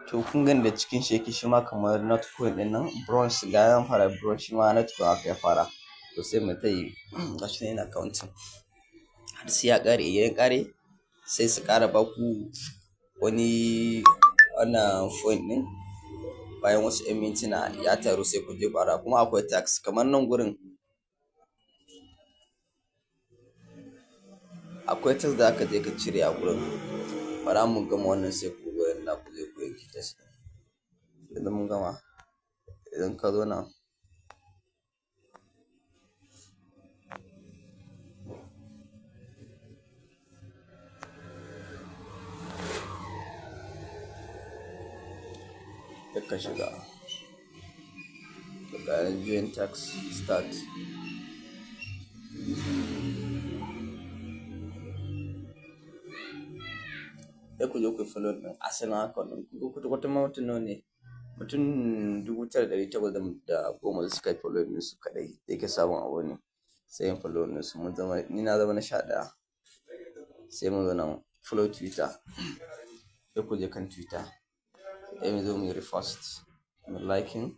To, kun gani da cikin shi yake, shi ma kamar Notcoin ɗin nan, bronze ga yan fara bronze, shi ma Notcoin aka ya fara. To, sai mu ta yi, gashi nan yana counting har sai ya ƙare. Idan ya ƙare, sai su ƙara baku wani wannan point ɗin. Bayan wasu 'yan mintuna ya taru, sai ku je ƙara. Kuma akwai task kamar nan gurin, akwai task da aka je ka cire a gurin. Bara mu gama wannan, sai ku ga yanda ku je ku yanke task ɗin. Idan mun gama, idan ka zo nan, sai ka shiga. To, ga nan join task, start. Sai ku je ku follow ɗin asalin account ɗin ku. Kwata ma mutum nawa ne? Mutum 9810 suka yi follow ɗin su kaɗai. Da yake sabon abu ne, sai yin follow ɗin su. Mun zama, ni na zama na 11. Sai mun zo nan, follow Twitter. Sai ku je kan Twitter, sai mu zo mu yi repost, mu liking.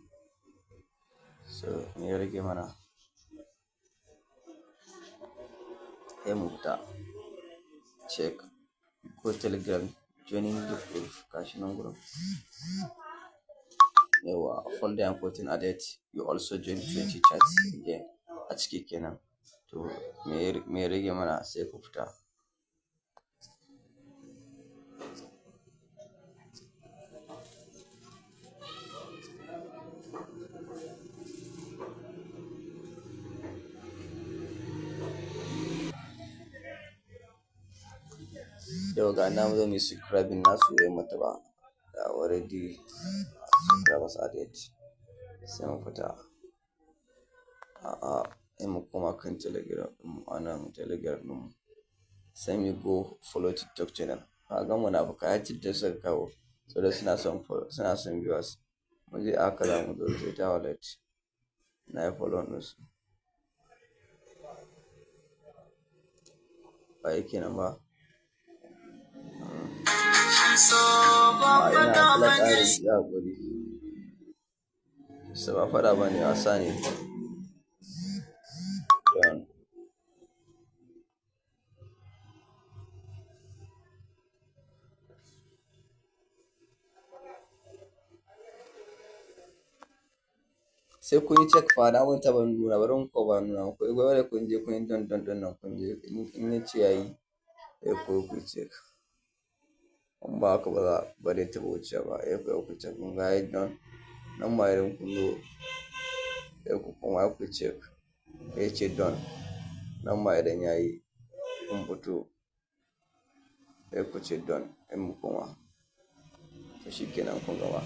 So me ya rage mana? Sai mu fita, check ko Telegram, joining the group, gashi nan gurin. Yawwa, folder and 14 added. You also join 20 chats again a ciki kenan. To, me ya rage mana? Sai ku fita. Yau ga nan zo mu yi subscribing nasu, ya mata ba already subscribers added. Sai mu fita. A'a, sai mu koma kan Telegram ɗinmu, a nan Telegram ɗinmu. Sai mu go follow TikTok channel. Ka ga munafukai har TikTok suka kawo, saboda suna son viewers. Mu je haka, za mu zo Twitter wallet. Na yi follow ɗinsu. Ba yake nan ba. A ina kula ƙari, ya haƙuri. So ba faɗa ba ne, wasa ne. Done. Sai kun yi check fa, na manta ban nuna, bari ko ban nuna muku. Dole kun je kun yi done done ɗin nan, kun je in ya ce yayi, sai ku yi check. In ba haka ba za ba zai taɓa wucewa ba. Sai ku check, kun ga yayi done. Nan ma idan kun zo, sai ku koma ku check, sai ce done. Nan ma idan yayi, kun fito, sai ku ce done, sai mu koma. To, shikenan, kun gama.